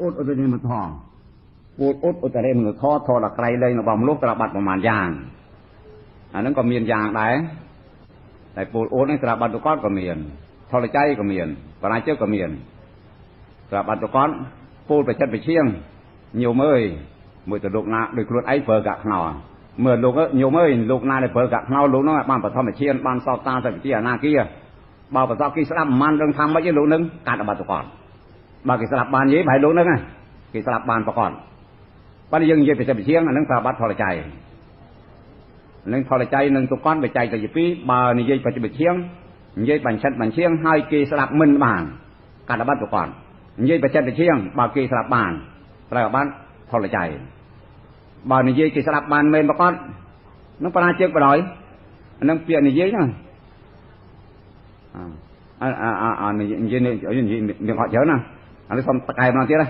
អ៊ុតឧត្តរិមធម៌ពោលអ៊ុតឧត្តរិមធម៌ធម៌ដល់ក្រៃលែងរបស់មនុស្សត្រូវបាត់ប្រមាណយ៉ាងអាហ្នឹងក៏មានយ៉ាងដែរតែពោលអ៊ុតហ្នឹងត្រាបាត់ទុកតក៏មានថលចៃក៏មានបរាជ័យក៏មានត្រាបាត់ទុកតពោលប្រចិត្តប្រឈៀងញោមអើយមួយទៅលោកណាដោយខ្លួនឯងប្រើកាក់ខ្នោមើលលោកញោមអើយលោកណាដែលប្រើកាក់ខ្នោលោកហ្នឹងបានបឋមឈានបានសោតាសវិជាអនាគាបើបសគេស្ដាប់មិនបានដឹងថាម៉េចទេលោកនឹងកាត់បាត់ទុកតបើគេស្ដាប់បាននិយាយប្រហែលលោកហ្នឹងគេស្ដាប់បានប្រកបប៉ុន្តែយើងនិយាយពីចិត្តជាងអានឹងត្រាបាត់ថលចៃនឹងថលចៃនឹងទុកតបច្ច័យទៅជាពីរបើនិយាយបច្ចុប្បន្នជាងនិយាយបញ្ឆិតបញ្ឈៀងហើយគេស្ដាប់មិនបានកាត់បាត់ទុកតនិយាយបច្ចិតជាងបើគេស្ដាប់បានត្រូវបានថលចៃបើនិយាយគេស្ដាប់បានមែនប្រកបនឹងបរាជ័យបដ ாய் នឹងពាក្យនិយាយហ្នឹងអានិយាយនិយាយមានកុហកច្រើនណាឥឡូវសុំតកែម្ដងទៀតណា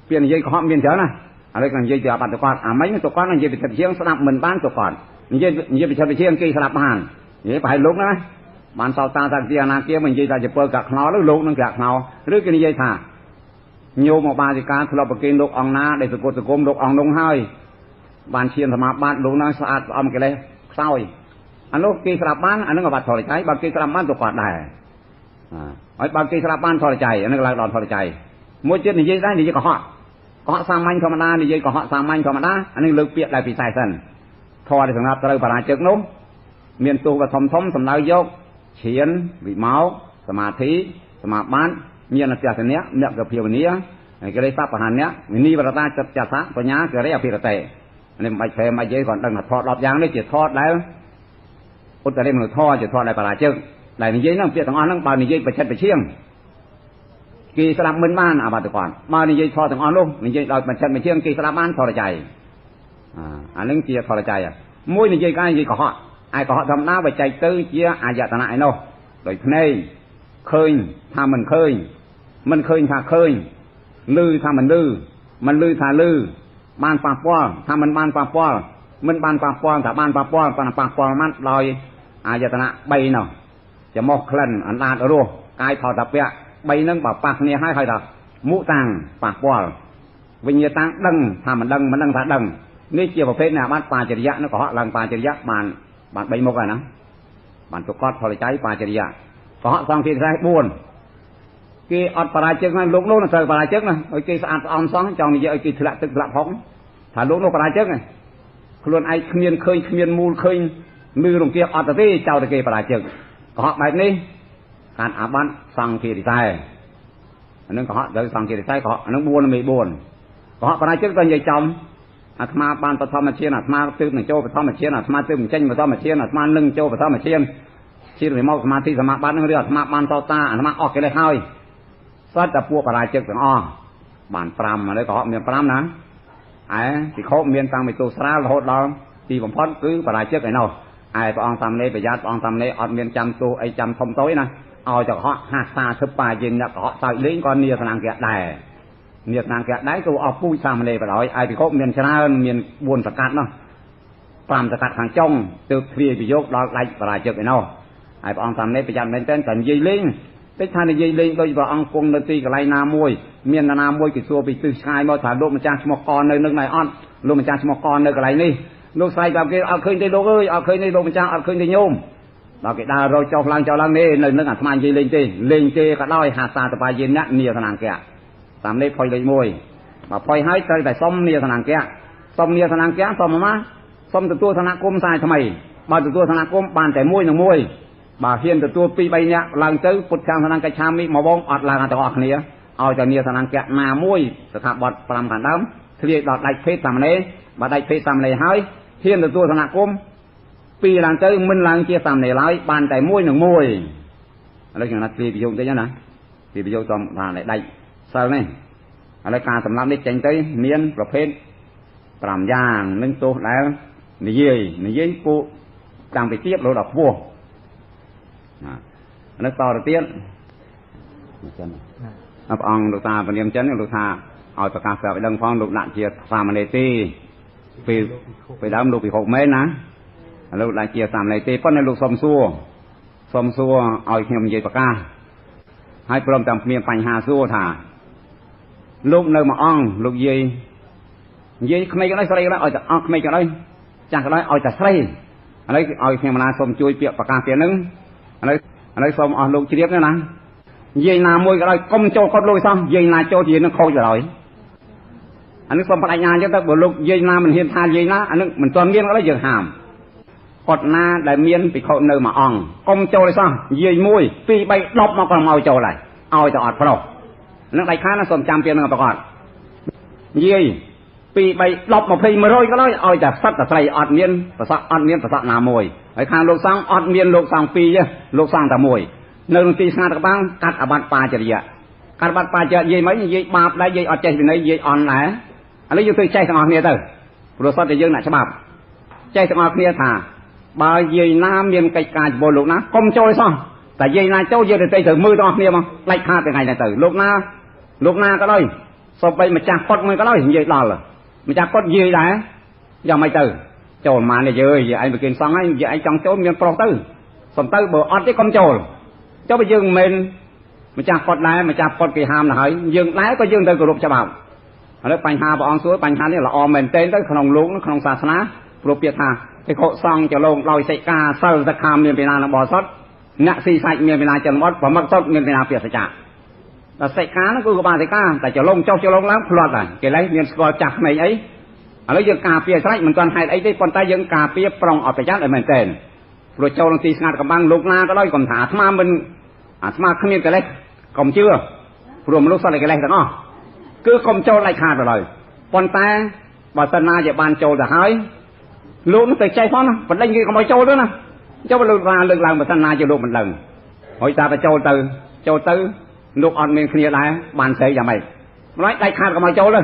ពាក្យនិយាយកុហកមានច្រើនណាឥឡូវគាត់និយាយទៅអាបាត់ទុកតអាមិញទុកតនិយាយពីចិត្តជាងស្ដាប់មិនបានទុកតនិយាយពីចិត្តជាងគេស្ដាប់បាននិយាយប្រហែលលោកណាបានសោតាតាជាអនាគាមកនិយាយថាជាពើកាក់ខ្នោឬលោកនឹងកាក់ខ្នោឬគេនិយាយថាញោមបាសិកាធ្លាប់ប្រគេនលោកអង្គណាដែលសង្គមសង្គមលោកអង្គនោះហើយបានឈានសមាបត្តិលោកនោះស្អាតស្អំកិលេសខ្សោយអានោះគេស្ដាប់បានអានឹងក៏បាត់ថលចៃបើគេស្ដាប់បានទុកតដែរហើយបើគេស្ដាប់បានថលចៃអានឹងឡើងដល់ថលចៃមួយទៀតនិយាយដែរនិយាយកុហកកុហកសាមញ្ញធម្មតានិយាយកុហកសាមញ្ញធម្មតាអានឹងលើកពាក្យដែលពិសេសសិនធម៌ដែលសម្រាប់ត្រូវបរាជិកនោះមានទោសធំធំសំដៅយកឈានវិមោកសមាធិសមាបត្តិញាណទស្សនៈមគ្គភាវនាកិរិយាបហានៈវិនិវរតាចិត្តចសៈបញ្ញាកិរិយាអភិរតិនេះមិនបាច់ប្រែមិនបាច់និយាយគ្រាន់ដឹងថាធម៌10យ៉ាងនេះជាធម៌ដែលឧត្តរិមនុធម៌ជាធម៌ដែលបរាជិកដែលនិយាយហ្នឹងពាក្យទាំងអស់ហ្នឹងបើនិយាយប្រឆិតប្រឈៀងគេស្ដាប់មិនបានអាបត្តិគាត់បើនិយាយធម៌ទាំងអស់នោះនិយាយដោយបញ្ឆិតបញ្ឈៀងគេស្ដាប់បានថរចៃអានឹងជាថរចៃមួយនិយាយកាយនិយាយកុហកឯកុហកធម្មតាបើចែកទៅជាអាយតនៈឯនោះដោយភ្នែកឃើញថាមិនឃើញមិនឃើញថាឃើញឮថាមិនឮមិនឮថាឮបានប៉ះពាល់ថាមិនបានប៉ះពាល់មិនបានប៉ះពាល់ថាបានប៉ះពាល់ប៉ុន្តែប៉ះពាល់មិនដោយអាយតនៈ3នោះច្រមុះក្លិនអណ្ដាតរសកាយផលតាពៈ3ហ្នឹងបើប៉ះគ្នាហើយហើយថាមុតាំងប៉ះពាល់វិញ្ញាតាំងដឹងថាមិនដឹងមិនដឹងថាដឹងនេះជាប្រភេទនៃអាបត្តិបាចរិយៈនោះកុហកឡើងបាចរិយៈបាន3មុខហើយណាបានទុកតផលចៃបាចរិយៈកុហកសង្ឃាខ្សែ4គេអត់បរាជិកហ្នឹងលោកនោះត្រូវបរាជិកណាឲ្យគេស្អាតស្អំសោះចង់និយាយឲ្យគេធ្លាក់ទឹកធ្លាក់ផងថាលោកនោះបរាជិកខ្លួនឯងគ្មានឃើញគ្មានមូលឃើញលឺរង្គៀសអត់ទេចោលតែគេបរាជិកកុហកបែបនេះកាត់អាបត្តិសង្ឃារិស័យអានឹងកុហកត្រូវសង្ឃារិស័យកុហកអានឹង4មេ4កុហកបរាជិកទៅនិយាយចំអាត្មាបានបឋមឈានអាត្មាទើបនឹងចូលបឋមឈានអាត្មាទើបនឹងចេញបឋមឈានអាត្មានឹងចូលបឋមឈានឈានវិមោកសមាធិសមាបត្តិនឹងឬអាត្មាបានសោតាអាត្មាអស់កិលេសហើយសត្វតែពួកបរាជិកទាំងអស់បាន5ឥឡូវកុហកមាន5ណាឯភិក្ខុមានតាំងពីទោសស្រាលរហូតដល់ទីបំផុតគឺបរាជិកឯនោះឯព្រះអង្គសាមណេរប្រយ័ត្នព្រះអង្គសាមណេរអត់មានចាំទោសអីចាំធំតូចណាឲ្យតែកុហកហាសាធិបាយិនអ្នកកុហកសើចលេងក៏នាស្នាងគេដែរនាស្នាងគេដែរក៏អស់ពូជសាមណេរបដ ாய் ឯភិក្ខុមានច្រើនមាន4សកាត់នោះ5សកាត់ខាងចុងទើបធ្លាយប្រយោគដល់ដាច់បរាជិកឯនោះឯព្រះអង្គសាមណេរប្រយ័ត្នមែនទែនតែនិយាយលេងតិចថានិយាយលេងដូចព្រះអង្គគង់នៅទីកន្លែងណាមួយមានណាមួយគេសួរពីទិសឆ្ងាយមកថាលោកម្ចាស់ឈ្មោះកនៅនឹងណៃអត់លោកម្ចាស់ឈ្មោះកនៅកន្លែងនេះលោកស្រែកប្រាប់គេអត់ឃើញទេលោកអើយអត់ឃើញទេលោកម្ចាស់អត់ឃើញទេញោមដល់គេដើររកចុះឡើងចុះឡើងនេះនៅនឹងអាត្មានិយាយលេងទេលេងទេក៏ដោយហាសាតបាយយិននាសនាង្គៈតាមនេះផុយលេខ1បើផុយហើយត្រូវតែសុំនាសនាង្គៈសុំនាសនាង្គៈសុំមកសុំទទួលសនាគមន៍សាយថ្មីបើទទួលសនាគមន៍បានតែមួយនឹងមួយបើហ៊ានទទួល2 3នាក់ឡើងទៅពុទ្ធខាងសនាង្គច្ឆាមិមកវងអត់ឡើងទាំងអស់គ្នាឲ្យតែនាសនាង្គៈណាមួយស្ថាប័ត5ខាងដើមធ្លាយដល់ដាច់ភេទសាមណេរបើដាច់ភេទសាមណេរហើយហ៊ានទទួលសនាគមន៍ពីរឡើងទៅមិនឡើងជាសាមណេរឡើយបានតែមួយនឹងមួយឥឡូវខ្ញុំណាត់ធ្លាយប្រយោគតិចណាពីប្រយោគតំថាដាច់សិលនេះឥឡូវការសម្លាប់នេះចេញទៅមានប្រភេទ5យ៉ាងនឹងទោសដែលនិយាយពួកតាំងពីទៀបរហូតដល់ខ្ពស់ណាឥឡូវតទៅទៀតចឹងព្រះអង្គលោកតាពនាមចឹងលោកថាឲ្យប្រកាសប្រាប់ឲ្យដឹងផងលោកដាក់ជាសាមណេរទេពេលដើមលោកពិភពមែនណាលោកដាក់ជាសាមណេរទេប៉ុន្តែលោកសុំសួរឲ្យខ្ញុំនិយាយប្រកាសហើយព្រមទាំងមានបញ្ហាសួរថា លោកនៅមួយអង្គលោកយាយនិយាយក្មេងក៏ដោយស្រីក៏ដោយឲ្យតែអស់ក្មេងក៏ដោយចាស់ក៏ដោយឲ្យតែស្រីឥឡូវឲ្យខ្ញុំណាសូមជួយពាក្យប្រកាសពាក្យហ្នឹងឥឡូវសូមអស់លោកជ្រាបណានិយាយណាមួយក៏ដោយកុំចូលកត់លោកសោះនិយាយណាចូលជានឹងខូចក៏ដោយអានេះសូមបដិញ្ញាអញ្ចឹងទៅបើលោកនិយាយណាមិនហ៊ានថានិយាយណាអានឹងមិនទាន់មានក៏ដោយយើងហាមកត់ណាដែលមានភិក្ខុនៅមួយអង្គកុំចូលឲ្យសោះនិយាយ1 2 3 10មកក៏មកចូលដែរឲ្យតែអត់ប្រុសនឹងដាច់ខាតណាសូមចាំពាក្យនឹងប្រកាសនិយាយ2 3 10 20 100ក៏ដោយឲ្យតែសិតតែស្រីអត់មានប្រសក់អត់មានប្រសក់ណាមួយហើយខាងលោកសង្ឃអត់មានលោកសង្ឃពីរទេលោកសង្ឃតែមួយនៅក្នុងទីស្ងាត់កបាំងកាត់អាបត្តិបាចរិយៈកាត់អាបត្តិបាចរិយៈនិយាយមិននិយាយបាបដែរនិយាយអត់ចេះវិន័យនិយាយអន់ដែរឥឡូវយើងធ្វើចេះទាំងអស់គ្នាទៅព្រោះសត្វតែយើងអ្នកច្បាប់ចេះទាំងអស់គ្នាថាបើយាយណាមានកិច្ចការចំពោះលោកណាកុំចូលសោះតែយាយណាចូលយើងទៅត្រូវមើលទាំងអស់គ្នាមកដាច់ខាតថ្ងៃនេះទៅលោកណាក៏ដោយសូម្បីម្ចាស់គាត់មួយក៏ដោយនិយាយដល់ម្ចាស់គាត់និយាយដែរយ៉ាងម៉េចទៅចូលមកនេះយើយាយឯងប្រគិនសងហើយយាយឯងចង់ចូលមានប្រុសទៅសុំទៅបើអត់ទេកុំចូលចុះបើយើងមិនមែនម្ចាស់គាត់ដែរម្ចាស់គាត់គេហាមទៅហើយយើងដែរក៏យើងត្រូវគោរពច្បាប់ឥឡូវបញ្ហាព្រះអង្គសួរបញ្ហានេះល្អមែនទែនទៅក្នុងលោកក្នុងសាសនាព្រោះពាក្យថាភិក្ខុសង្ឃចលងដោយសិកាសិលសិក្ខាមានពីណានឹងបរិសុទ្ធអ្នកស៊ីសាច់មានពីណាចិនបត់ប្រមឹកសុទ្ធមានពីណាពាក្យសច្ចៈដល់សិកានោះគឺក៏បានសិកាតែចលងចុះចលងឡើងផ្លាត់ដែរគេលេះមានស្គាល់ចាស់ក្មេងអីឥឡូវយើងការពារស្រេចមិនទាន់ហេតុអីទេប៉ុន្តែយើងការពារប្រុងអត់ប្រយ័ត្នឲ្យមែនទែនព្រោះចូលក្នុងទីស្ងាត់កំបាំងលោកណាក៏ដោយកុំថាអាត្មាមិនអាត្មាគ្មានកិលេសកុំជឿព្រោះមនុស្សសុទ្ធតែកិលេសទាំងអស់គឺកុំចូលដាច់ខាតទៅឡើយប៉ុន្តែបើសិនណាជាបានចូលទៅហើយលោកនោះទៅចេះផងណាបណ្ដេញគេកុំឲ្យចូលទៅណាចូលលោកថាលើកឡើងបើសិនណាជាលោកមិនដឹងហើយតាទៅចូលទៅលោកអត់មានគ្នាដែរបានស្រីយ៉ាងម៉េចម្ល៉េះដាច់ខាតកុំឲ្យចូលទៅ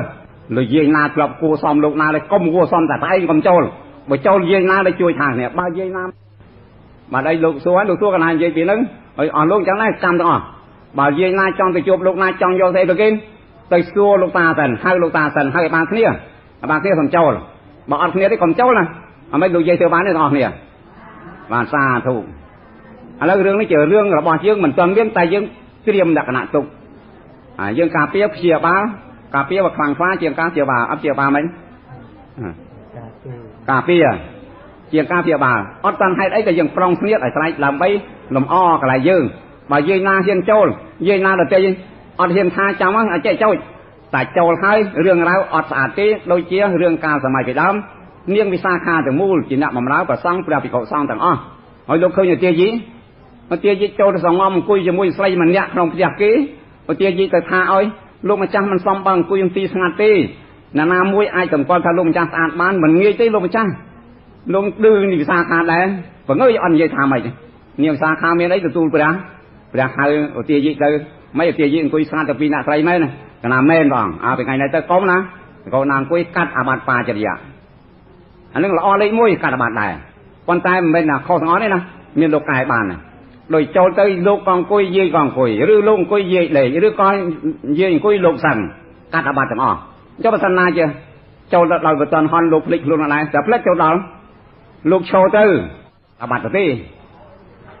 លោកយាយណាធ្លាប់គួសមលោកណាដែរកុំគួសមតែឯងកុំចូលបើចូលយាយណាដែរជួយថាគ្នាបើយាយណាបាទអីលោកសួរហើយលោកសួរកណានិយាយពីហ្នឹងហើយអស់លោកចឹងដែរចាំទាំងអស់បើយាយណាចង់ទៅជួបលោកណាចង់យកស្អីទៅគេទៅសួរលោកតាសិនហៅលោកតាសិនហើយបានគ្នាបានគ្នាសុំចូលបើអត់គ្នាទេកុំចូលណាអមិនលោកយាយធ្វើបានទេទាំងអស់គ្នាបានសាធុឥឡូវរឿងនេះជារឿងរបស់យើងមិនទាន់មានតែយើងត្រៀមលក្ខណៈទុកហើយយើងការពារព្យាបាលការពារវាខ្លាំងក្លាជាងការព្យាបាលអត់ព្យាបាលមិញការពារជាងការព្យាបាលអត់តាន់ហេតុអីក៏យើងប្រុងស្នៀតឲ្យស្រេចដើម្បីលំអកន្លែងយើងបើយាយណាហ៊ានចូលយាយណាដទៃអត់ហ៊ានថាចាំហ្នឹងឲ្យចេះចូលតែចូលហើយរឿងរ៉ាវអត់ស្អាតទេដូចជារឿងកាលសម័យពីដើមនាងវិសាខាទាំងមូលជាអ្នកបម្រើព្រះសង្ឃព្រះភិក្ខុសង្ឃទាំងអស់ហើយលោកឃើញឧទាយីចូលទៅសងំអង្គុយជាមួយស្រីម្នាក់ក្នុងផ្ទះគេឧទាយីទៅថាឲ្យលោកម្ចាស់មិនសមបើអង្គុយក្នុងទីស្ងាត់ទេណាណាមួយអាចសម្គាល់ថាលោកម្ចាស់ស្អាតបានមិនងាយទេលោកម្ចាស់លោកឌឺនាងវិសាខាដែរបើងើយអត់និយាយថាម៉េចនាងវិសាខាមានអីទទួលព្រះព្រះហៅឧទាយីទៅមិនឧទាយីអង្គុយស្ងាត់ទៅពីអ្នកស្រីមែនកណាមែនបងអើពីថ្ងៃនេះទៅកុំណាកូនណាអង្គុយកាត់អាបត្តិបាចរិយាអានឹងល្អលេខ1កាត់អាបត្តិដែរប៉ុន្តែមិនមែនថាខុសទាំងអស់ទេណាមានលោកកែបានដូចចូលទៅលោកក៏អង្គុយយាយក៏អង្គុយឬលោកអង្គុយយាយដេកឬក៏យាយអង្គុយលោកសឹងកាត់អាបត្តិទាំងអស់ចុះបើសិនណាជាចូលទៅដោយបតនហន់លោកភ្លេចខ្លួនដែរតែភ្លេចចូលដល់លោកឈរទៅអាបត្តិទេ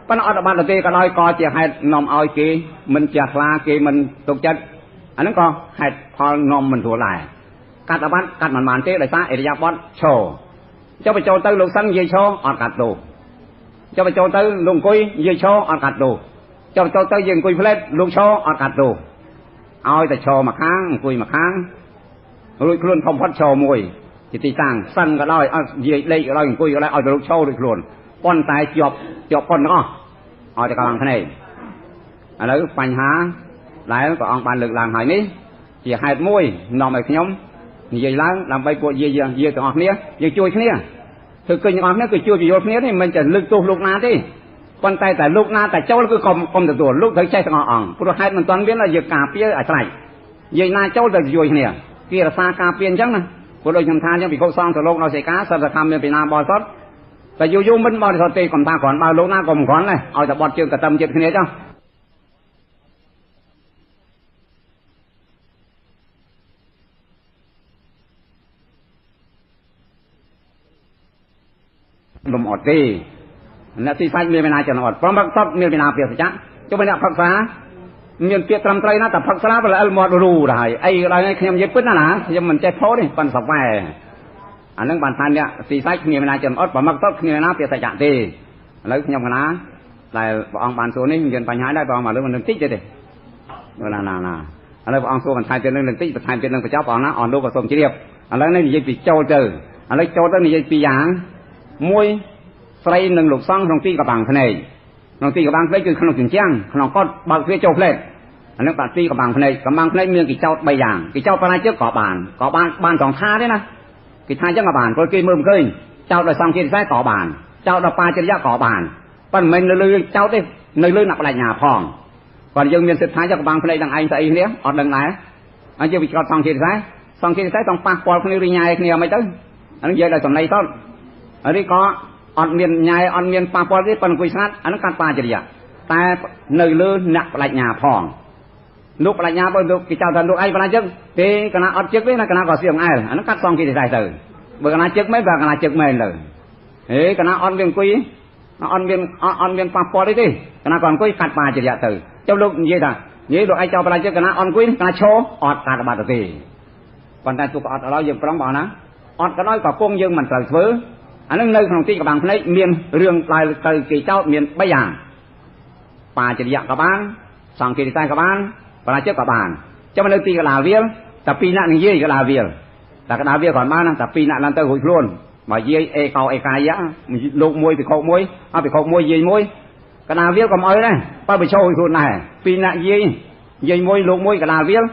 ប៉ុន្តែអត់អាបត្តិទេក៏ដោយក៏ជាហេតុនាំឲ្យគេមិនចេះខ្លាគេមិនទុកចិត្តអាហ្នឹងក៏ហេតុផលនាំមិនស្រួលដែរកាត់អាបត្តិកាត់មិនបានទេដោយសារអរិយាបថឈរចុះបើចូលទៅលោកសឹងនិយាយឈរអត់កាត់ទោសចុះបើចូលទៅលោកអង្គុយនិយាយឈរអត់កាត់ទោសចុះចូលទៅយើងអង្គុយផ្លែតលោកឈរអត់កាត់ទោសឲ្យតែឈរមកខាងអង្គុយមកខាងរួចខ្លួនធំផុតឈរមួយជាទីតាំងសឹងក៏ដោយអត់និយាយដេកក៏ដោយអង្គុយក៏ដោយឲ្យទៅលោកឈររួចខ្លួនប៉ុន្តែជាប់ប៉ុនទាំងអស់ឲ្យតែកម្លាំងភ្នែកឥឡូវបញ្ហាដែលព្រះអង្គបានលើកឡើងហើយនេះជាហេតុមួយនាំឲ្យខ្ញុំនិយាយឡើងដើម្បីពួកយាយទាំងអស់គ្នាយើងជួយគ្នាធ្វើកិច្ចទាំងអស់គ្នាគឺជួយពយល់គ្នាទេមិនតែលើកទោសលោកណាទេប៉ុន្តែតែលោកណាតែចូលគឺកុំទទួលលោកត្រូវចេះទាំងអស់អង្គព្រោះហេតុមិនទាន់មានយើងការពារឲ្យស្រេចយាយណាចូលទៅជួយគ្នាគេរក្សាការពារអញ្ចឹងណាព្រោះដូចខ្ញុំថាអញ្ចឹងភិក្ខុសង្ឃទៅលោកនៅសិកាសិទ្ធិកម្មមានពីណាបរិសុទ្ធតែយូរយូរមិនបរិសុទ្ធទេកុំថាគ្រាន់បើលោកណាក៏មិនគ្រាន់ដែរឲ្យតែបត់ជើងកតឹមចិត្តគ្នាចុះលំអត់ទេអ្នកទីសាច់មានពីណាចំណអត់ប្រមឹកសតមានពីណាពាក្យសច្ចៈចុះអ្នកផឹកសា មានពាក្យត្រឹមត្រូវណាតែផឹកស្រាបល្អិលមាត់រូដែរអីក៏ដោយខ្ញុំនិយាយពិតណាណាខ្ញុំមិនចេះផោទេប៉ុន្តែសវែអានឹងបានថាអ្នកស៊ីសាច់គ្នាមិនណាចំអត់ប្រមឹកសុតគ្នាណាពាក្យសច្ចៈទេឥឡូវខ្ញុំកណាដែលព្រះអង្គបានសួរនេះមានបញ្ហាដែរព្រះអង្គមកលើមិននឹងតិចទេទេណាណាណាឥឡូវព្រះអង្គសួរបន្ថែមទៀតនឹងតិចបន្ថែមទៀតនឹងបញ្ចប់ព្រះអង្គណាអស់លោកក៏សូមជ្រាបឥឡូវនេះនិយាយពីចូលទៅឥឡូវចូលទៅនិយាយពីយ៉ាងមួយស្រីនិងលោកសង្ឃក្នុងទីកបាំងភ្នែកក្នុងទីកបាំងភ្នែកគឺក្នុងជញ្ជាំងក្នុងកត់បើកទ្វារចូលភ្លែតអានឹងបាក់ទីកបាំងភ្នែកកបាំងភ្នែកមានគេចោត3យ៉ាងគេចោតបរាជិកក៏បានក៏បានបានសងថាទេណាគេថាអញ្ចឹងក៏បានព្រោះគេមើលមិនឃើញចោតដោយសង្ឃជាពិសេសក៏បានចោតដោយបាចរិយាក៏បានប៉ុន្តែមិននៅលើចោតទេនៅលើអ្នកបញ្ញាផងគាត់យើងមានសិទ្ធិថាចកបាំងភ្នែកនឹងឯងស្អីគ្នាអត់ដឹងដែរអញ្ចឹងវាចោតសង្ឃជាពិសេសសង្ឃជាពិសេសต้องប៉ះពាល់គ្នាឬញ៉ែគ្នាមិនទៅអានឹងនិយាយដោយចំណៃតឬក៏អត់មានញ៉ែអត់មានប៉ះពាល់ទេប៉ុន្តែអង្គុយស្ងាត់អានឹងកាត់បាចរិយាតែនៅលើអ្នកបញ្ញាផងលោកបញ្ញាបើលោកគេចោទថាលោកឯងបញ្ញាជឹកទេកណាអត់ជឹកទេណាកណាក៏សៀងអែលអានឹងកាត់សងគេដែរទៅបើកណាជឹកមែនបើកណាជឹកមែនទៅហេកណាអត់មានអង្គុយអត់មានប៉ះពាល់ទេកណាក៏អង្គុយកាត់បាចរិយាទៅចុះលោកនិយាយថានិយាយលោកឯងចោទបញ្ញាជឹកកណាអត់អង្គុយកណាឈរអត់កាត់បាត់ទេប៉ុន្តែទោះក៏អត់ដល់យើងប្រងបងណាអត់ក៏ដោយក៏គង់យើងមិនត្រូវធ្វើអានឹងនៅក្នុងទីកបាំងភ្នែកមានរឿងដែលទៅគេចោទមាន3យ៉ាងបាចរិយាក៏បានសង្ឃគេតែក៏បានបរាជិកក៏បានចាំនៅទីកដាលវាលតែពីរនាក់និយាយកដាលវាលតែកដាលវាលគាត់បានតែពីរនាក់ឡើងទៅរួចខ្លួនបើយាយអេកោអេកាយៈលោកមួយពិខុមួយអត់ពិខុមួយយាយមួយកដាលវាលក៏មិនអើដែរបើបញ្ចូលរួចខ្លួនដែរពីរនាក់យាយយាយមួយលោកមួយកដាលវាល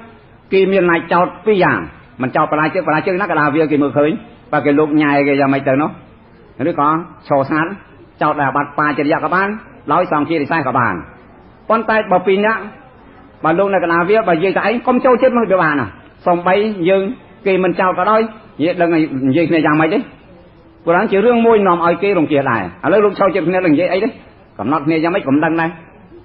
គេមានណាច់ចោតពីរយ៉ាងមិនចោតបរាជិកបរាជិកណាកដាលវាលគេមើលឃើញបើគេលោកញ៉ែគេយ៉ាងម៉េចទៅនោះឬក៏ឈរស្ងាត់ចោតដល់បាត់បាចរិយាក៏បានដោយសង្ឃារិស័យក៏បានប៉ុន្តែបើពីរនាក់បើលោកនៅកណ្ដាលវាបើនិយាយតែឯងកុំចូលចិត្តមកវាបានណាសំបីយើងគេមិនចោតក៏ដោយនិយាយដឹងនិយាយគ្នាយ៉ាងម៉េចទេព្រោះជារឿងមួយនាំឲ្យគេរង្គៀសដែរឥឡូវលោកចូលចិត្តគ្នានឹងនិយាយអីទេកំណត់គ្នាយ៉ាងម៉េចកុំដឹងដែរ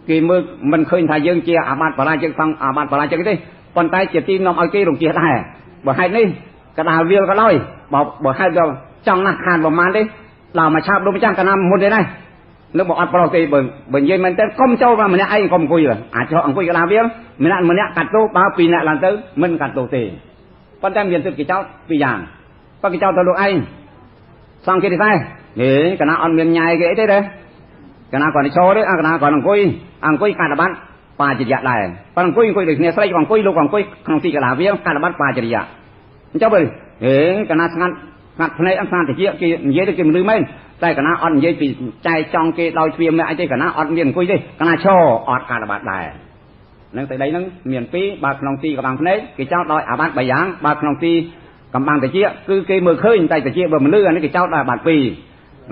គេមើលមិនឃើញថាយើងជាអាបត្តិបរាជិកសង្ឃអាបត្តិបរាជិកទេប៉ុន្តែជាទីនាំឲ្យគេរង្គៀសដែរបើហេតុនេះកណ្ដាលវាលក៏ដោយបើហេតុដល់ចង់ណាស់ខានប្រមាណទេដល់មកឆាបលោកម្ចាស់កណ្ដាលមុនទេដែរនឹងបើអត់ប្រុសទេបើនិយាយមែនទេកុំចូលមកម្នាក់ឯងកុំអង្គុយអាចចូលអង្គុយកណ្ដាលវាលម្នាក់ម្នាក់កាត់ទោសបើពីរនាក់ឡើងទៅមិនកាត់ទោសទេប៉ុន្តែមានសិទ្ធិគេចោតពីរយ៉ាងបើគេចោតទៅលោកឯងសង្ឃគេទេហេកណ្ដាលអត់មានញ៉ែគេអីទេទេកណ្ដាលគាត់ចូលទេអាកណ្ដាលគាត់អង្គុយអង្គុយកាត់បាត់បាចរិយាដែរប៉ុន្តែអង្គុយអង្គុយដូចគ្នាស្រីក៏អង្គុយលោកក៏អង្គុយក្នុងទីកណ្ដាលវាលកាត់បាត់បាចរិយាអញ្ចឹងបើហេកណ្ដាលស្ងាត់ស្ងាត់ភ្នែកស្ងាត់តិចគេនិយាយទៅគេមិនលឺមែនតែកណាអត់និយាយពីចែកចង់គេដោយទ្វាមអីទេកណាអត់មានអង្គុយទេកណាឈរអត់កាត់បាត់ដែរនឹងតែដីហ្នឹងមានពីរបើក្នុងទីកបាំងភ្នែកគេចោតដោយអាបត្តិ3យ៉ាងបើក្នុងទីកំបាំងតិចគឺគេមើលឃើញតែតិចបើមិនលឺអានេះគេចោតដោយអាបត្តិ2ឥ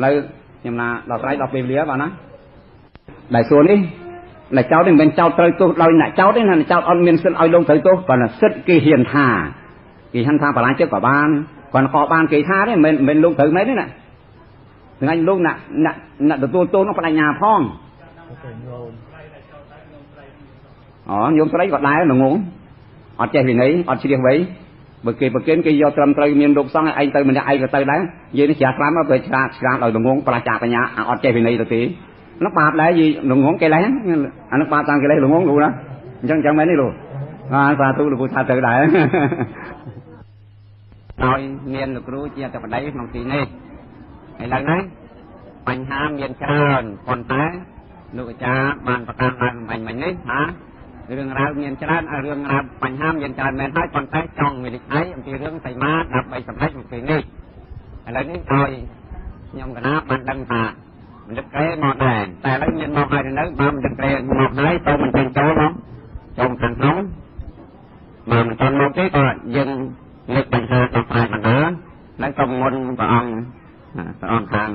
ឡូវខ្ញុំណាដល់ស្រ័យដល់ពេលវេលាបាទណាដែលសួរនេះដែលចោតនេះមិនមែនចោតត្រូវទោសដោយអ្នកចោតទេណាអ្នកចោតអត់មានសិទ្ធិឲ្យលោកត្រូវទោសគ្រាន់តែសិទ្ធិគេហ៊ានថាគេហ៊ានថាបរាជិកក៏បានគាត់ក៏បានគេថាទេមិនមែនលោកត្រូវមែនទេណាថ្ងៃលោកអ្នកអ្នកអ្នកទទួលទោសនោះបញ្ញាផងអូញោមស្រីក៏ដែរងងអត់ចេះវិន័យអត់ជ្រះវៃបើគេប្រគេនគេយកត្រឹមត្រូវមានលោកសង្ឃឯងទៅម្នាក់ឯងក៏ទៅដែរនិយាយនេះជ្រះខ្លាំងមកពេលឆ្លាតឆ្លាតដោយងងប្រាចាបញ្ញាអត់ចេះវិន័យទៅទេនោះបាបដែរយីងងគេលេះអានោះបាបតាមគេលេះងងលោកណាអញ្ចឹងអញ្ចឹងមែនទេលោកអាសាធុលោកថាទៅដែរដោយមានលោកគ្រូជាតបដីក្នុងទីនេះឥឡូវនេះបញ្ហាមានច្រើនប៉ុន្តែលោកអាចារ្យបានប្រកាសឡើងមិញមិញនេះថារឿងរ៉ាវមានច្រើនរឿងរ៉ាវបញ្ហាមានច្រើនមែនហើយប៉ុន្តែចង់វិនិច្ឆ័យអំពីរឿងសីមាដើម្បីសម្រេចក្នុងទីនេះឥឡូវនេះឲ្យខ្ញុំកណាបានដឹងថាមណ្ឌិតក្រេមកដែរតែឥឡូវមានមកហើយនៅបើមណ្ឌិតក្រេមកហើយទៅមិនចេញចូលមកចូលខាងក្នុងបើមិនទាន់មកទេក៏យើងលើកបញ្ហាដោះស្រាយបណ្ដាហើយក៏មុនព្រះអង្គព្រះអង្គខាង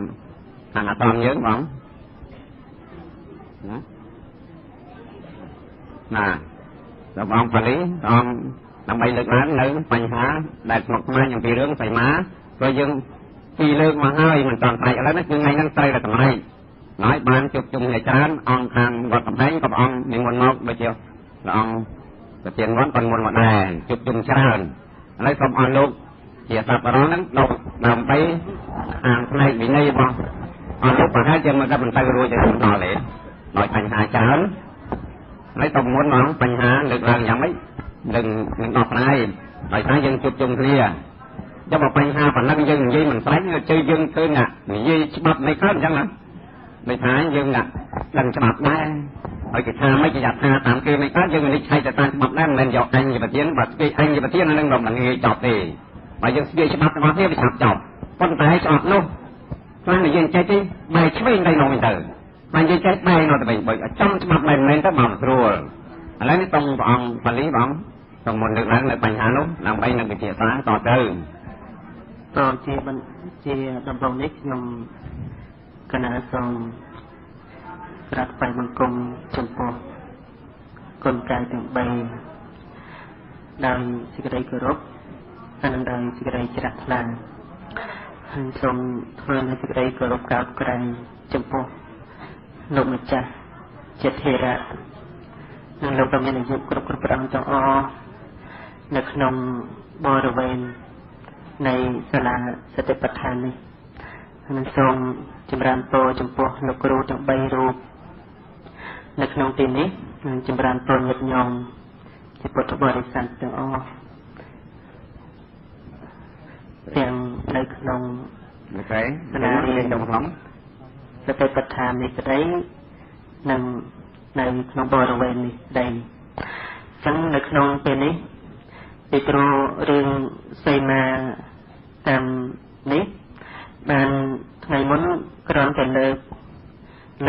ខាងអាតមយើងបងណាណាព្រះអង្គបាលីព្រះអង្គដើម្បីលើកឡើងនៅបញ្ហាដែលស្មុគស្មាញអំពីរឿងសីមាព្រោះយើងពីលើកមកហើយមិនទាន់ស្រេចឥឡូវនេះគឺថ្ងៃហ្នឹងត្រូវតែសម្រេចហើយបានជួបជុំគ្នាច្រើនអង្គខាងវត្តកំពែងក៏ព្រះអង្គនិមន្តមកដូចជាព្រះអង្គប្រធានវត្តក៏និមន្តមកដែរជួបជុំច្រើនឥឡូវសូមអរលោកជាសប្បុរសហ្នឹងដើម្បីអានផ្នែកវិន័យរបស់អរលោកប្រហែលជាមិនដល់បន្តរួចទៅដល់ទេដោយបញ្ហាច្រើន ហើយតមុនមកបញ្ហាលើកឡើងយ៉ាងម៉េចនឹងនឹងដោះស្រាយដោយសារយើងជួបជុំគ្នាចាំបើបញ្ហាប៉ុណ្ណឹងយើងនិយាយមិនស្រេចជឿយើងឃើញនិយាយច្បាប់មិនកើតអញ្ចឹងណាមិនថាយើងដឹងច្បាប់ដែរហើយគេថាមិនគេយ៉ាត់ថាតាមគេមិនកើតយើងនិច្ឆ័យទៅតាមច្បាប់ដែរមិនមែនយកអញជាប្រធានបើស្គាយអញជាប្រធាននឹងមិនងាយចប់ទេបើយើងស្គាយច្បាប់របស់គ្នាវាឆាប់ចប់ប៉ុន្តែច្បាប់នោះខ្លះនិយាយចេះទេបែរឆ្វេងទៅនោះវិញទៅបើនិយាយចេះបែរនោះទៅវិញបើចំច្បាប់មែនមែនទៅមកស្រួលឥឡូវនេះតង់ព្រះអង្គបាលីព្រះអង្គសូមមុនលើកឡើងនៅបញ្ហានោះដើម្បីនឹងវិភាសាតទៅតជាជាដំបូងនេះខ្ញុំកណាសូមក្រាបថ្វាយបង្គំចំពោះគុណកាយទាំង3ដោយសេចក្តីគោរពហើយនឹងដោយសេចក្តីជ្រះថ្លាហើយសូមធ្វើនូវសេចក្តីគោរពកោតក្រែងចំពោះលោកម្ចាស់ជាធេរៈនិងលោកដ៏មានអាយុគ្រប់គ្រប់ព្រះអង្គទាំងអស់នៅក្នុងបរិវេណនៃសាលាសតិប្បដ្ឋាននេះនិងសូមចម្រើនពរចំពោះលោកគ្រូទាំង3រូបនៅក្នុងទីនេះនិងចម្រើនពរញាតិញោមជាពុទ្ធបរិស័ទទាំងអស់ទាំងនៅក្នុងសាលារៀនក្នុងសតិប្បដ្ឋាននេះក្តីនិងនៅក្នុងបរិវេណនេះក្តីអញ្ចឹងនៅក្នុងពេលនេះពីព្រោះរឿងសីមាតាមនេះបានថ្ងៃមុនគ្រាន់តែលើក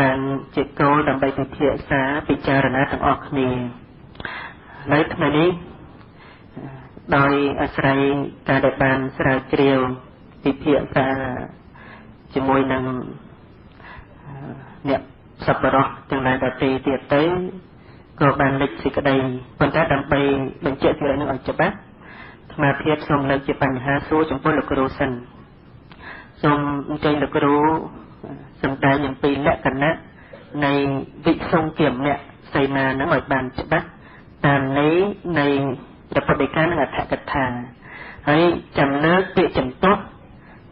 ឡើងជាគោលដើម្បីពិភាក្សាពិចារណាទាំងអស់គ្នានៅថ្ងៃនេះដោយអាស្រ័យការដែលបានស្រាវជ្រាវពិភាក្សាជាមួយនឹងអ្នកសប្បុរសទាំងឡាយដទៃទៀតទៅក៏បានលេចសេចក្តីប៉ុន្តែដើម្បីបញ្ជាក់សេចក្តីនឹងឲ្យច្បាស់អាត្មាភាពសូមលើកជាបញ្ហាសួរចំពោះលោកគ្រូសិនសូមអញ្ជើញលោកគ្រូសម្ដែងអំពីលក្ខណៈនៃវិសង្គាមៈសីមានឹងឲ្យបានច្បាស់តាមន័យនៃព្រះពុទ្ធដីកានិងអត្ថកថាហើយចាំលើកពាក្យចំទាស់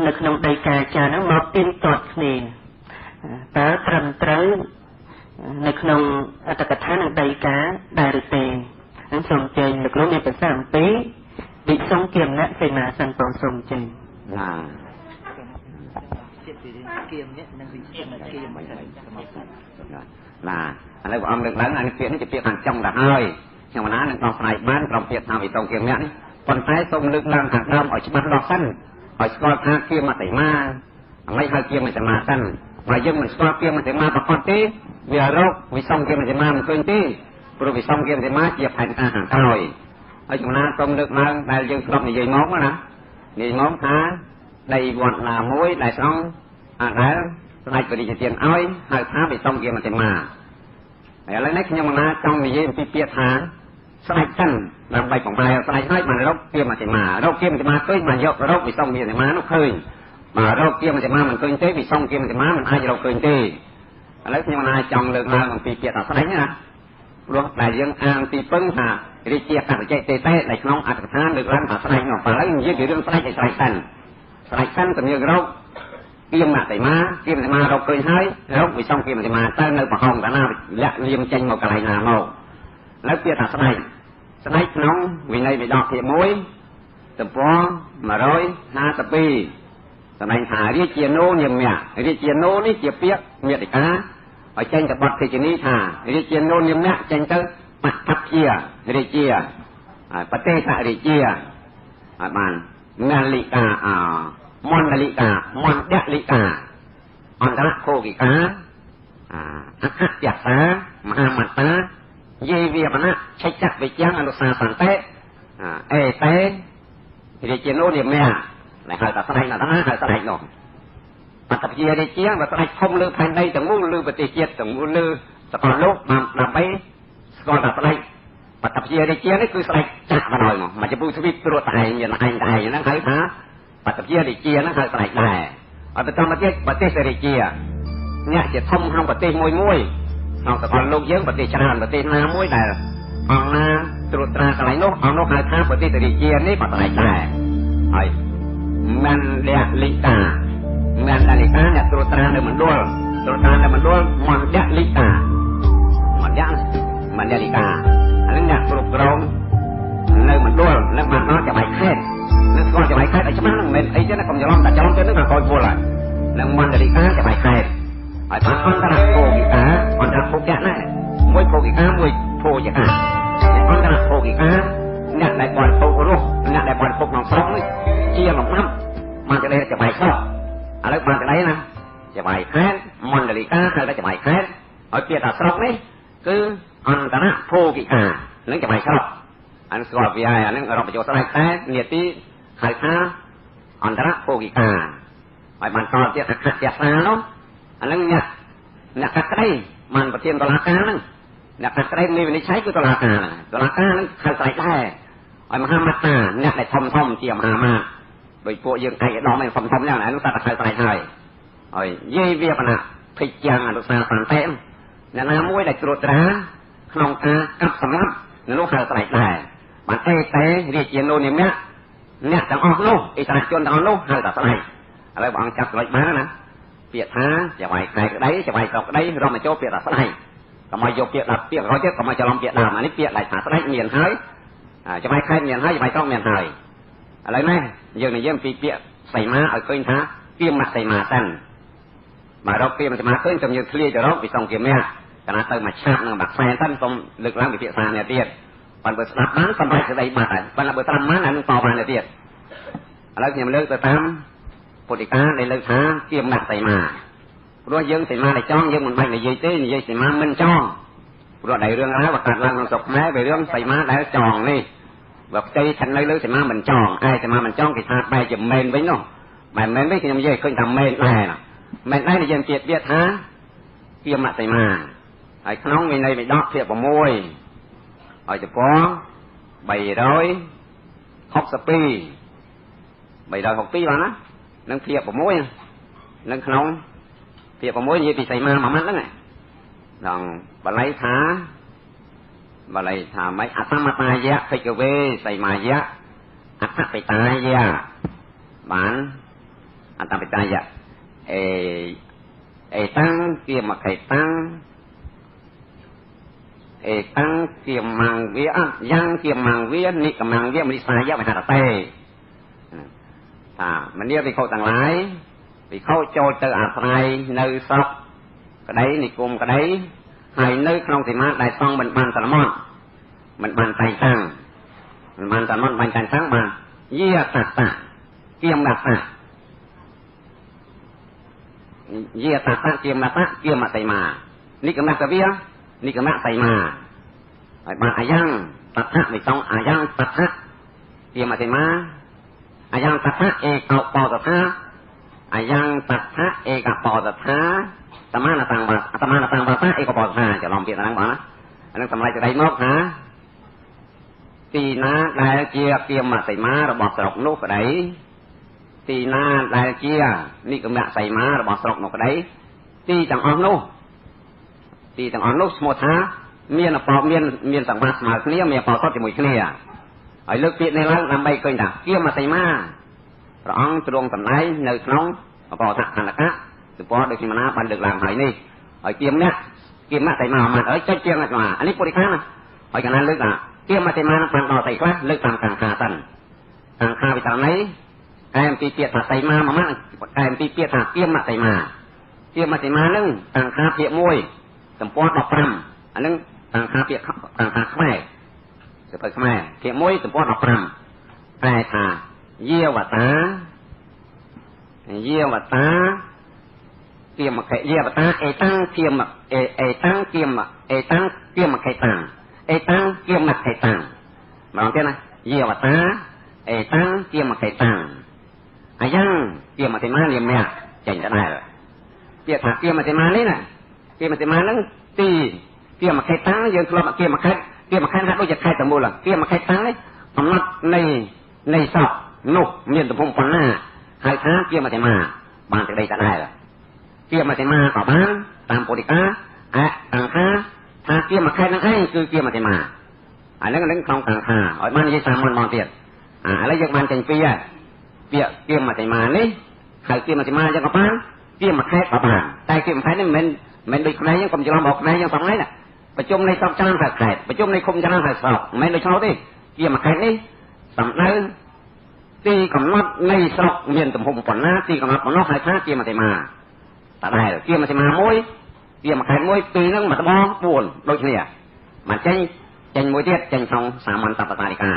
នៅក្នុងដីកាចារហ្នឹងមកទៀងទាត់គ្នាតើត្រឹមត្រូវនៅក្នុងអត្ថកថានិងដីកាដែរឬទេនឹងសូមអញ្ជើញលោកគ្រូមានប្រសាសន៍អំពីវិសង្គាមៈសីមាសិនបងសូមអញ្ជើញបាទគៀមនេះនិងវិសង្គាមបាទឥឡូវព្រះអង្គលើកឡើងអានេះពាក្យនេះជាពាក្យខាងចុងទៅហើយខ្ញុំណានឹងដោះស្រាយបានក្រុមពាក្យថាវិសង្គាមៈនេះប៉ុន្តែសូមលើកឡើងខាងដើមឲ្យច្បាស់លាស់សិនឲ្យស្គាល់ថាគាមតិមាអ្វីហៅគាមតិមាសិនបើយើងមិនស្គាល់គាមតិមាប្រកបទេវារកវិសង្គាមតិមាមិនឃើញទេព្រោះវិសង្គាមតិមាជាផែនការខាងក្រោយហើយចំណាសូមលើកឡើងដែលយើងធ្លាប់និយាយមកណានិយាយមកថាដីវត្តណាមួយដែលសង្ឃអដែលស្ដេចបរិជាទានឲ្យហៅថាវិសង្គាមតិមាហើយឥឡូវនេះខ្ញុំណាចង់និយាយអំពីពាក្យថាស្ដេចសិនដើម្បីបំបែស្ដេចឲ្យបានរកគាមតិមារកគាមតិមាឃើញបានយករកវិសង្គាមតិមានោះឃើញបើរកគាមតិមាមិនឃើញទេវិសង្គាមតិមាមិនអាចរកឃើញទេឥឡូវខ្ញុំណាចង់លើកឡើងអំពីពាក្យថាស្ដេចណាព្រោះដែលយើងអានទីពឹងថារាជាកតចេទេទេដែលក្នុងអត្ថកថាលើកឡើងថាស្ដេចនោះឥឡូវនិយាយពីរឿងស្ដេចឲ្យស្ដេចសិនស្ដេចសិនតែយើងរកគាមតិមាគាមតិមារកឃើញហើយរកវិសង្គាមតិមាតើនៅប្រហោងតាណាលាក់លៀមចេញមកកន្លែងណាមកឥឡូវពាក្យថាស្ដេចស្ដេចក្នុងវិន័យបិដកភាគ1ទំព័រ152សម្ដែងថារាជានោនាមៈរាជានោនេះជាពាក្យមេតិកាឲ្យចេញទៅបទទេជនីថារាជានោនាមៈចេញទៅបតព្យារាជាហើយប្រទេសរាជាហើយបានមលិកាអមណ្ឌលិកាមណ្ឌលិកាអន្តរខោគិកាអខយសាមហាមត្តាយេវាបណៈឆិច្ចវិជ្ជាអនុសាសន្តិអេតេរាជានោនាមៈដែលហៅថាស្ដេចណាហៅស្ដេចនោះបតព្យារាជាបើស្ដេចធំលើផែនដីទាំងមូលលើប្រទេសជាតិទាំងមូលលើសកលលោកដើម្បីស្គាល់ថាស្ដេចបតព្យារាជានេះគឺស្ដេចចាក់បណ្ដោយមកចំពោះទ្វីបត្រួតតែឯងឯងតែឯងហ្នឹងហៅថាបតព្យារាជាហ្នឹងហៅស្ដេចដែរហើយបន្តមកទៀតប្រទេសរាជាអ្នកជាធំក្នុងប្រទេសមួយមួយក្នុងសកលលោកយើងប្រទេសច្រើនប្រទេសណាមួយដែលអង្គណាត្រួតត្រាកន្លែងនោះអង្គនោះហៅថាប្រទេសរាជានេះក៏ស្ដេចដែរហើយមណ្ឌលិកាមណ្ឌលិកាអ្នកត្រួតត្រានៅមណ្ឌលត្រួតត្រានៅមណ្ឌលមណ្ឌលិកាមណ្ឌល មណ្ឌលិកាអានឹងអ្នកគ្រប់គ្រងនៅមណ្ឌលនឹងបានដល់ចៅហ្វាយខេត្តនឹងស្គាល់ចៅហ្វាយខេត្តឲ្យច្បាស់ហ្នឹងមិនមែនអីទេណាកុំច្រឡំតែច្រឡំទៅនឹងក៏ខូចពលហើយនឹងមណ្ឌលិកាចៅហ្វាយខេត្តហើយបានអន្តរភោគិកាអន្តរភោគៈណាមួយភោគិកាមួយភោជកាអន្តរភោគិកាអ្នកដែលបរិភោគរស់អ្នកដែលបរិភោគក្នុងស្រុកនេះជាលំដាប់បានទៅចៅហ្វាយស្រុកឥឡូវបានទៅណាចៅហ្វាយខេត្តមណ្ឌលិកាហៅថាចៅហ្វាយខេត្តឲ្យពាក្យថាស្រុកនេះគឺអន្តរភោគិកានឹងចៅហ្វាយស្រុកអានស្គាល់វាហើយអានឹងរាប់បញ្ចូលស្រេចតែនេតិហៅថាអន្តរភោគិកាហើយបានតទៀតអគ្គជាសានោះអានឹងអ្នកកាត់ក្តីបានប្រធានតុលាការហ្នឹងអ្នកកាត់ក្តីនៃវិនិច្ឆ័យគឺតុលាការហ្នឹងតុលាការហ្នឹងហៅស្រេចដែរហើយមហាមាតាអ្នកដែលធំធំជាមហាមាតដោយពួកយើងឯកឧត្តមឯងធំធំយ៉ាងណានោះតែហៅស្រេចហើយហើយយាយវាបណៈភិជាងអនុសាសន្តិអ្នកណាមួយដែលត្រួតត្រាក្នុងការកាប់សម្លាប់នោះហៅស្រេចដែរបានអេតេរាជានុនិមៈអ្នកទាំងអស់នោះអិសរជនទាំងអស់នោះហៅថាស្រេចឥឡូវព្រះអង្គចាប់ស្រេចបានណាពាក្យថាចៅហ្វាយខេត្តក្តីចៅហ្វាយស្រុកក្តីរំបញ្ចូលពាក្យថាស្ដេចកុំឲ្យយកពាក្យដាក់ពាក្យក្រោយទៀតកុំឲ្យច្រឡំពាក្យដើមអានេះពាក្យដែលថាស្ដេចមានហើយចៅហ្វាយខេត្តមានហើយចៅហ្វាយស្រុកមានហើយឥឡូវនេះយើងនិយាយអំពីពាក្យសីមាឲ្យឃើញថាគៀមសីមាសិនមករកគៀមសីមាឃើញសូមយើងធ្លាយទៅរកវិសង្ឃគៀមៈកាលណាទៅមកឆាប់នឹងបាក់ខ្សែសិនសូមលើកឡើងវិភាសានេះទៀតប៉ុន្តែបើស្ដាប់បានសម្រេចសេចក្តីបាត់ហើយប៉ុន្តែបើត្រាំបានអានឹងតបានទៀតឥឡូវខ្ញុំលើកទៅតាមពុទ្ធិកាដែលលើកថាគៀមសីមាព្រោះយើងសីមាដែលចង់យើងមិនបាច់និយាយទេនិយាយសីមាមិនចង់ព្រោះដែលរឿងរ៉ាវកាត់ឡើងក្នុងស្រុកខ្មែរវារឿងសីមាដែលចង់នេះបើផ្ទៃឋិតនៅលើសីមាមិនចង់ឯសីមាមិនចង់គេថាបែរជាមែនវិញនោះបែរមែនវិញខ្ញុំនិយាយឃើញថាមែនដែរមែនដែរនិយាយទៀតទៀតថាគៀមសីមាហើយក្នុងវិន័យបិដកភាគ6ហើយទំព័រ362 362បានណានឹងភាគ6នឹងក្នុងភាគ6និយាយពីសីមាមួយម៉ាត់ហ្នឹងដល់បល័យថាបល័យថាម៉េចអសមតាយៈភិក្ខវេសីមាយៈអត្តបិតាយៈបានអត្តបិតាយៈអេអេតាំងគៀមខេតាំងអេតាំងគៀមងវាយ៉ាងគៀមងវានិកមងវាមនិសាយៈមហរតេថាមនាវិខុទាំងឡាយវិខុចូលទៅអាស្រ័យនៅស្រុកក្តីនិគមក្តីហើយនៅក្នុងសីមាដែលសង្ឃមិនបានសន្មត់មិនបានតែងតាំងមិនបានសន្មត់បានតែងតាំងបានយាតតៈគៀមតៈយាតតៈគៀមតៈគៀមសីមានិកមតវានិកមសីមាហើយបានអាយ៉ាងតថៈវិសង្ឃអាយ៉ាងតថៈគៀមសីមាអាយ៉ាងតថៈឯកោបោតថាអាយ៉ាងតថៈឯកបោតថាសមានតាំងបាសមានតាំងបាឯកបោតថាច្រឡំពាក្យហ្នឹងបងណាអានឹងសម្រាប់ចដីមកថាទីណាដែលជាគៀមសីមារបស់ស្រុកនោះក្តីទីណាដែលជានិកមសីមារបស់ស្រុកនោះក្តីទីទាំងអស់នោះទីទាំងអស់នោះឈ្មោះថាមានអបមានសង្វាស្មើគ្នាមានអបសុទ្ធជាមួយគ្នាហើយលើកពាក្យនេះឡើងដើម្បីឃើញថាគៀមសីមាព្រះអង្គទ្រង់សម្ដែងនៅក្នុងអបថខណ្ឌកៈទំព័រដូចខ្ញុំណាបានលើកឡើងហើយនេះហើយគៀមនេះគៀមសីមាមកហើយចុចជាងអានេះពុទ្ធិកាណាហើយកណាលើកថាគៀមសីមានឹងបានដល់ស្អីខ្លះលើកតាមកង្ខាសិន កង្ខាវិតរណីកែអំពីពាក្យថាសីមាមួយម៉ាត់កែអំពីពាក្យថាគៀមសីមាគៀមសីមានឹងកង្ខាភាគ1ទំព័រ15អានឹងកង្ខាពាក្យកង្ខាខ្មែរសភៅខ្មែរភាគ1ទំព័រ15ប្រែថាយាវតាយាវតាគៀមខេយាវតាអេតាំងគៀមអេអេតាំងគៀមអេតាំងគៀមខេតាំងអេតាំងគៀមខេតាំងម្ដងទៀតណាយាវតាអេតាំងគៀមខេតាំងអាយ៉ាងគៀមសីមានាមៈចេញទៅដែរពាក្យថាគៀមសីមានេះណាគៀមសីមាហ្នឹងទីគៀមខេតាំងយើងធ្លាប់គៀមខេគៀមខេហាក់ដូចជាខេតមូលគៀមខេតាំងនេះកំណត់នៃសក់នោះមានទំហំប៉ុណ្ណាហើយថាគៀមសីមាបានសេចក្តីទៅដែរគៀមសីមាក៏បានតាមពុទ្ធិកាអកង្ខាថាគៀមខេហ្នឹងឯងគឺគៀមសីមាអាហ្នឹងនឹងក្នុងកង្ខាឲ្យបាននិយាយសាមញ្ញមកទៀតឥឡូវយើងបានចេញពីហើយពាក្យគៀមសីមានេះហើយគៀមសីមាយ៉ាងក៏បានគៀមខេក៏បានតែគៀមខេនេះមិនមែនដូចខ្មែរយើងកុំច្រឡំបោកខ្មែរយើងសងហ្នឹងណា ប្រជុំនៃស្រុកច្រើនហៅខេត្តប្រជុំនៃឃុំច្រើនហៅស្រុកមិនមែនដូច្នោះទេគាមខេត្តនេះសំដៅទីកំណត់នៃស្រុកមានទំហំប៉ុណ្ណាទីកំណត់ប៉ុណ្ណោះហៅថាគាមសីមាតដែលគាមសីមាមួយគាមខេត្តមួយពីរហ្នឹងមួយដបង4ដូចគ្នាមកចេញចេញមួយទៀតចេញក្នុងសាមន្តបតារិកា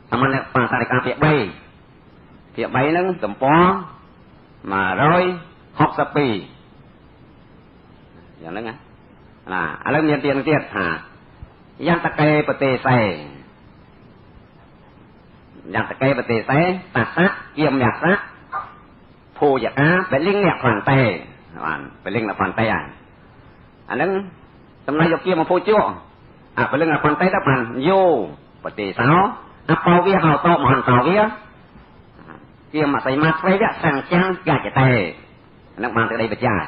សាមន្តបតារិកាភាគ3ភាគ3ហ្នឹងទំព័រ162យ៉ាងហ្នឹងណាឥឡូវមានទៀតទៀតថាយន្តកេប្រទេសេយន្តកេប្រទេសេតាសៈគាមយសៈភូយកាបលិងអ្នកខ្វាន់តេបានបលិងអ្នកខ្វាន់តេអាហ្នឹងចំណែកយកគាមភូជអាបលិងអ្នកខ្វាន់តេទៅបានយោប្រទេសោអបោវាហៅតមហន្តោវាគាមសីមាស្វេវៈសង្ចាំងកាចតេហ្នឹងបានសេចក្តីបញ្ជាក់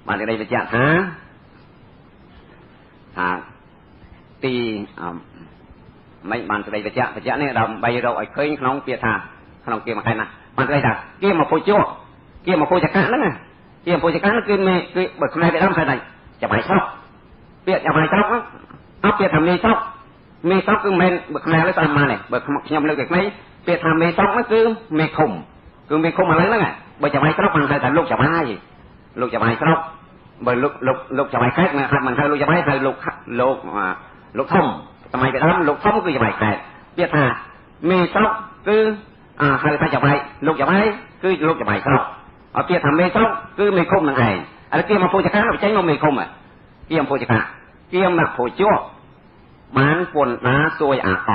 បានសេចក្តីបញ្ជាក់ថាថាទីមិនបានសេចក្តីបញ្ជាក់បញ្ជាក់នេះដើម្បីរកឲ្យឃើញក្នុងពាក្យថាក្នុងគាមខេត្តណាបានសេចក្តីថាគាមភូជគាមភូចកៈហ្នឹងណាគាមភូចកៈហ្នឹងគឺមេគឺបើខ្មែរគេដឹងថាចបាយស្រុកពាក្យចបាយស្រុកហ្នឹងអត់ពាក្យថាមេស្រុកមេស្រុកគឺមិនមែនបើខ្មែរលើតាមបានទេបើខ្ញុំលើកតែក្មេងពាក្យថាមេស្រុកហ្នឹងគឺមេឃុំគឺមេឃុំឥឡូវហ្នឹងបើចបាយស្រុកបានហៅថាលោកចបាយលោកចបាយស្រុកបើលោកលោកលោកចបាយខេត្តមិនហៅមិនហៅលោកចបាយហៅលោកលោកលោកធំសម័យពីដើមលោកធំគឺចបាយខេត្តពាក្យថាមេស្រុកគឺហៅថាចបាយលោកចបាយគឺលោកចបាយស្រុកអត់ពាក្យថាមេស្រុកគឺមេឃុំហ្នឹងឯងឥឡូវគេមកពូជកាបញ្ចេញមកមេឃុំគេមកពូជកាគេមកពូជបានពន្ធដាសួយអាក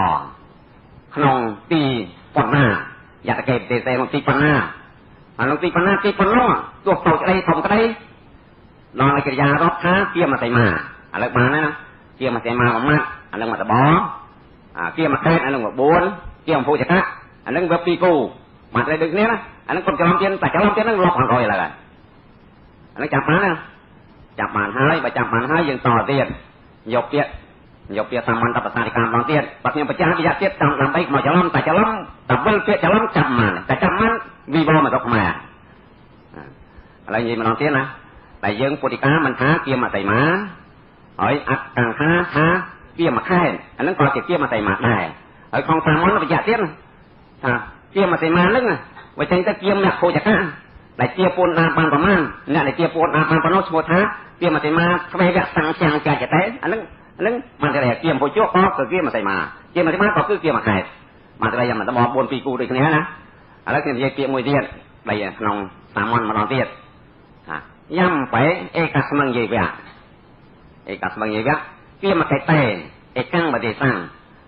ក្នុងទីប៉ុណ្ណាយតកេប្រទេសក្នុងទីប៉ុណ្ណាអាក្នុងទីប៉ុណ្ណាទីប៉ុណ្ណោះទោះតូចក្តីធំក្តីដល់កិរិយារាប់ថាគាមសីមាឥឡូវបានណាគាមសីមាមួយម៉ាត់អានឹងមួយដបងគាមខេតអានឹងមួយ4គាមភូចកៈអានឹងវាពីរគូបានតែដូចគ្នាណាអានឹងកុំច្រឡំទៀតតែច្រឡំទៀតហ្នឹងលប់ខាងក្រោយឥឡូវហើយអានឹងចាប់បានណាចាប់បានហើយបើចាប់បានហើយយើងតទៀតយកពាក្យយកពាក្យសាមន្តបសារិកាម្ដងទៀតបើខ្ញុំបញ្ជាក់វិយទៀតតាមដើម្បីមកច្រឡំតែច្រឡំតែវិលពាក្យច្រឡំចាប់បានតែចាប់បានវិវល់មកស្រុកខ្មែរឥឡូវនិយាយម្ដងទៀតណាតែយើងពុទ្ធិកាមិនថាគាមសីមាហើយអត្តកង្ខាថាគាមខេតអាហ្នឹងក៏ជាគាមសីមាដែរហើយក្នុងសាមន្តបញ្ជាក់ទៀតថាគាមសីមាហ្នឹងបើចេញទៅគាមអ្នកខូចកាដែលជាពន្ធដាបានប្រមាណអ្នកដែលជាពន្ធដាបានប៉ុណ្ណោះឈ្មោះថាគាមសីមាស្វេវៈសង្ចាំងកាចតេអាហ្នឹងហ្នឹងបានតែគាមភូជក៏គឺគាមសីមាគាមសីមាក៏គឺគាមខេតបានតែយ៉ាងមិនដល់4 2គូដូចគ្នាណាឥឡូវខ្ញុំនិយាយពាក្យមួយទៀតដែលក្នុងសាមន្តម្ដងទៀតថាញ៉ាំបែឯកស្មងយេវៈឯកស្មងយេវៈគាមកេតេឯកាំងបទេសੰ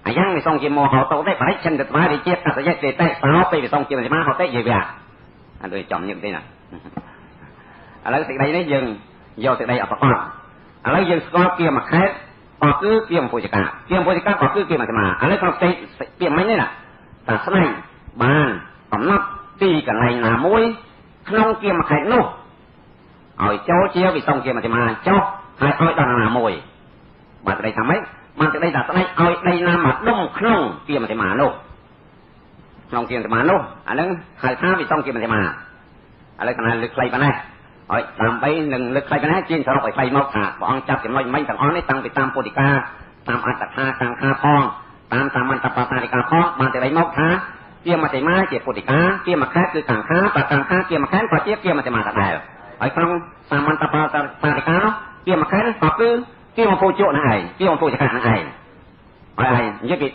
អាយ៉ាងវិសងជាមោហោតោទេបរិឆិនតវារិជាកសយៈទេតេសោពេវិសងជាមហោតេយេវៈអាដូចចំញឹកទេណាឥឡូវសេចក្តីនេះយើងយកសេចក្តីអបកលឥឡូវយើងស្គាល់គាមខេតក៏គឺគាមភូចកាគាមភូចកាក៏គឺគាមសមាឥឡូវក្នុងផ្ទៃពាក្យមិញនេះណាតាស្នៃបានកំណត់ទីកន្លែងណាមួយក្នុងគាមខេតនោះឲ្យចូលជាវិសងគាមសមាចុះហើយឲ្យដល់ណាមួយបាទក្តីថាម៉េចបានក្តីថាស្ដេចឲ្យដីណាមកដុំក្នុងគាមសមានោះក្នុងគាមសមានោះអាហ្នឹងហៅថាវិសងគាមសមាឥឡូវកណាលើកខ្លីប៉ុណ្ណេះហើយដើម្បីនឹងលើកខ្លីប៉ុណ្ណេះជាងសរុបឲ្យខ្លីមកថាព្រះអង្គចាប់ចំណុចមិញទាំងអស់នេះតាំងពីតាមពុទ្ធិកាតាមអត្តថាកង្ខាផងតាមសាមន្តបតារិកាផងបានតែមកថាគាមសីមាជាពុទ្ធិកាគាមខេតគឺកង្ខាបកង្ខាគាមខេតក៏ជាគាមសីមាដដែលហើយក្នុងសាមន្តបតារិកានោះគាមខេតក៏គឺគាមភូជហ្នឹងឯងគាមភូចកៈហ្នឹងឯងហើយនិយាយពី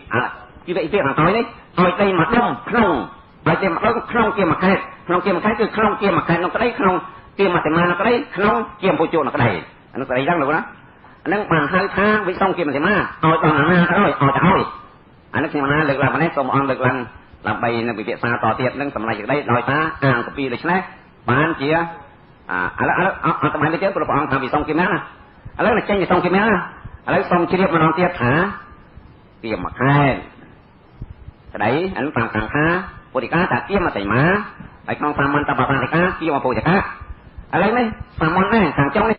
ពីពាក្យខាងក្រោយនេះឲ្យដីមកដុំក្នុងឲ្យដីមកដុំក្នុងគាមខេតក្នុងគាមខេតគឺក្នុងគាមខេតនោះក្តីក្នុងគាមសីមានោះក្តីក្នុងគាមភូជនោះក្តីអានោះក្តីយ៉ាងលោកណាអានឹងបានហៅថាវិសងគាមសីមាឲ្យដល់ណាក៏ដោយឲ្យទៅឲ្យអានេះខ្ញុំណាលើកឡើងនេះសូមអង្គលើកឡើងដើម្បីនឹងពិភាក្សាតទៀតនឹងសម្រាប់ក្តីដោយថាអាងកពីដូច្នេះបានជាឥឡូវអត់តាមនេះទៀតព្រះអង្គថាវិសងគាមណាឥឡូវចេញវិសងគាមណាឥឡូវសូមជ្រាបម្ដងទៀតថាគាមខេតក្តីអានោះតាមកង្ខាពុទ្ធិកាថាគាមសីមាហើយក្នុងសាមន្តបតារិកាគាមភូចកាឥឡូវនេះសាមន្តនេះខាងចុងនេះ